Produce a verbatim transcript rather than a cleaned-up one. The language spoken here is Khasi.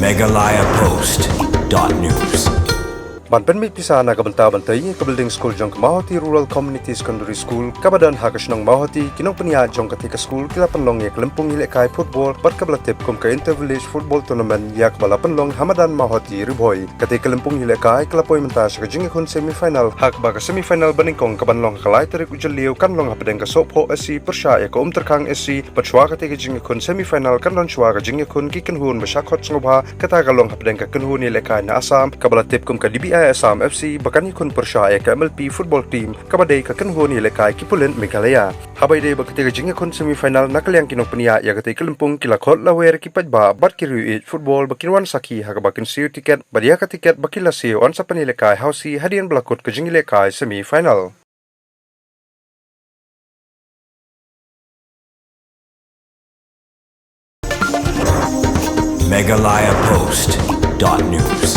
Meghalaya Post dot news. Ban pynmih pisa na ka bynta ban tei ïa ka building school jong ka Mawhati Rural Community Secondary School kaba don ha ka shnong Mawhati, ki nongpynïaid jong katei ka school ki la pynlong ïa ka lympung ïalehkai football bad kaba la tip kum ka Inter Village Football Tournament ïa kaba la pynlong ha madan Mawhati, Ri Bhoi. Katei ka lympung ïalehkai ka la poi mynta sha ka jingïakhun semi final, ha kaba ka semi final banyngkong kaban long ha ka lai tarik u Jylliew kan long hapdeng ka Sohphoh S C pyrshah ïa ka Umtyrkhang S C, bad shuwa katei ka jingïakhun semi final kan don shuwa ka jingïakhun ki kynhun ba shah khot sngewbha, kata ka long hapdeng ka kynhun ïalehkai na Assam kaba la tip kum ka D B I Assam F C ba kan ïakhun pyrshah ïa ka M L P football team kaba dei ka kynhun ïalehkai ki pulit Meghalaya. Haba ïadei bad katei ka jingïakhun semi final, na ka liang ki nongpynïaid ïa katei ka lympung ki la khot lawer ki paidbah bad ki riewieid football ba kin wan sakhi ha kaba kin siew tiket, bad ïa ka tiket ba ki la siew yn sa pynïalehkai hausi hadien ba la kut ka jingïalehkai semi final. Meghalaya Post dot news.